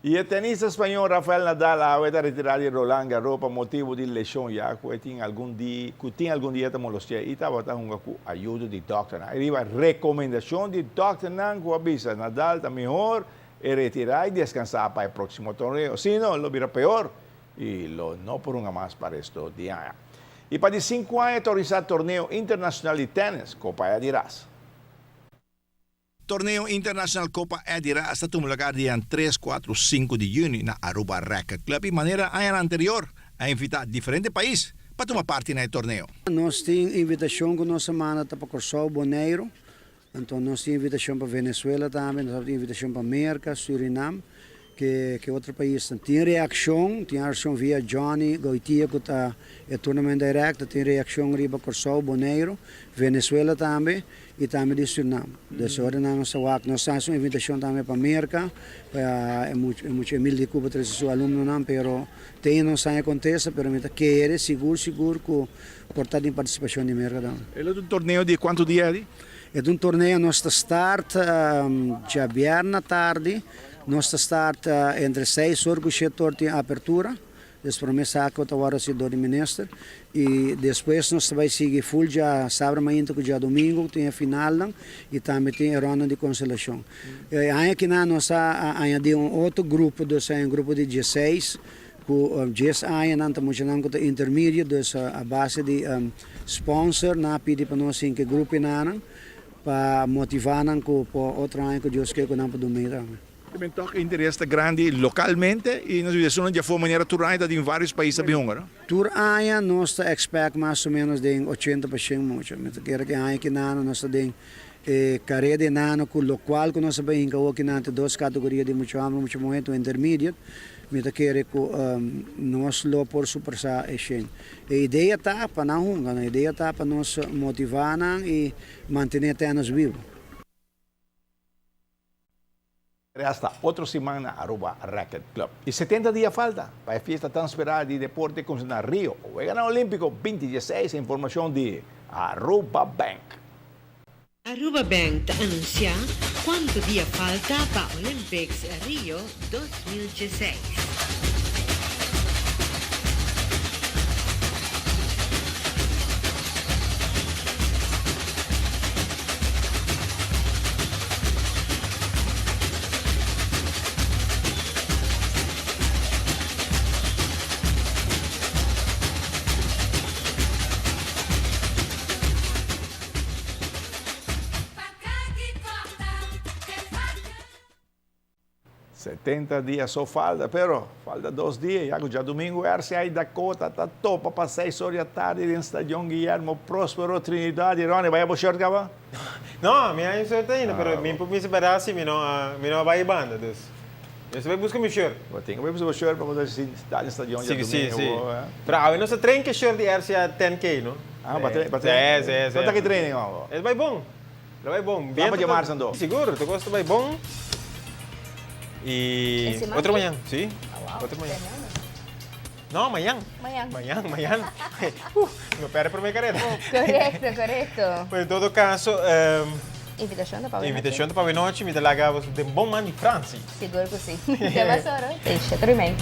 I e tenista spañó Rafael Nadal awe ta retirá di Roland Garros pa motibu di leshon ya ku e tin algun di ku tin algun dia ta molostiá i tabata hunga ku ayudo di dòkternan. E riba rekomendashon di dòkternan ku a bisa Nadal ta mihor e retirá i deskansá pa e próksimo torneo, sino lo bira peor i lo no por hunga mas pa resto di aña. I pa di sinku aña ta organisá torneo internashonal di tènis, Kopa Eddie Ras. Torneo Internacional Copa Eddie Ras ta tuma lugar dianan tres, kuatro, sinku di juni na Aruba Racket Club y manera añanan anterior a invita diferente pais pa tuma parti na e torneo. Nos tin invitacion cu nos a manda ta pa Corsou, Boneiru, anto nos tin invitacion pa Venezuela tambe, nos tin invitacion pa Merca, Surinam, ke ke otro paisnan. Tin reaccion, tin reaccion via Johnny Goitia cu ta e tournament director, tin reaccion riba Corsou, Boneiru, Venezuela tambe. I tambe di Surinam. Des ora nan nos ta wak, nos ta hasi un invitashon tambe pa Merka, pa e mucha Emil di Cuba trese su alumnonan, pero te ainda no sa e kontesta, pero mi ta kere sigur sigur ku por ta den partisipashon di Merka tambe. E lo ta un torneo di kuantu dia di? E ta un torneo, nos ta start djabièrnè tardi, nos ta start entre seis or ku shete or tin apertura. Des prome sako ta wòrdu hasi dor di minister i despues nos ta bai sigui ful dja sabra mainta ku djadumingu ku tin e finalnan i tambe tin e rònda di konsolashon. E aña kinan nos a añadí un otro grupo, dus un grupo di dieseis ku dies aña nan ta muchanan ku ta intermedio, dus a base di sponsor nan a pidi pa nos hinka e grupo enanan pa motivá nan ku pa otro aña ku Dios ke ku nan por duna tambe. También tòg e interes ta grandi lokalmente i nos bida esun dja for manera tur aña ta tin vários pais ta bin hunga, no? Tur aña nos ta expect mas o menos den ochenta pa shen mucha. Mi ta kere ku e aña ki nano nos ta den e kare di nano ku lokual ku nos a bai hinka awoki nan ta dos kategoria di mucha hòmber i mucha muhé, un intermediate. Mi ta kere ku nos lo por supersá e shen. E idea ta pa nan hunga, e idea ta pa nos motivá nan i mantené tènis bibu. Hasta otro siman na Aruba Racket Club. Y 70 dia falta pa e fiesta tan spera di deporte cuminsa na Rio. Weganan Olimpico 2016, informacion di Aruba Bank. Aruba Bank ta anuncia cuanto dia falta pa Olympics Rio 2016. 70 dia so falta, pero falta dos dia, ya ku djadumingu RCI Dakota ta topa pa seis or di atardi den Stadion Guillermo Prospero Trinidad. Y Ronnie, bai a bo shirt kaba? No, mi a shirt ainda, pero mi por bisa berdad si mi no a mi no a bai banda, dus mi mester bai buska mi shirt. Bo tin ku bai buska bo shirt pa bo ta sta den stadion djadumingu. Si, si. Pero awe nos a train ke shirt di RCA 10K, no? Ah, bo a train? Si, si, si. Kon ta ki training awe? Es bai bon. Lo bai bon. Kla pa djamar Sando? Sigur, tur kos ta bai bon. I otro mañan, si. Otro mañan. No, mañan. Mañan. Mañan, mañan. No perde prome karera. Korekto, korekto. Pero en todo kaso, Invitashon ta pa awe nochi. Invitashon ta pa awe nochi. Mi ta laga boso den bon man di Franci. Sigur ku si. Te mas ora. Te shete i mei.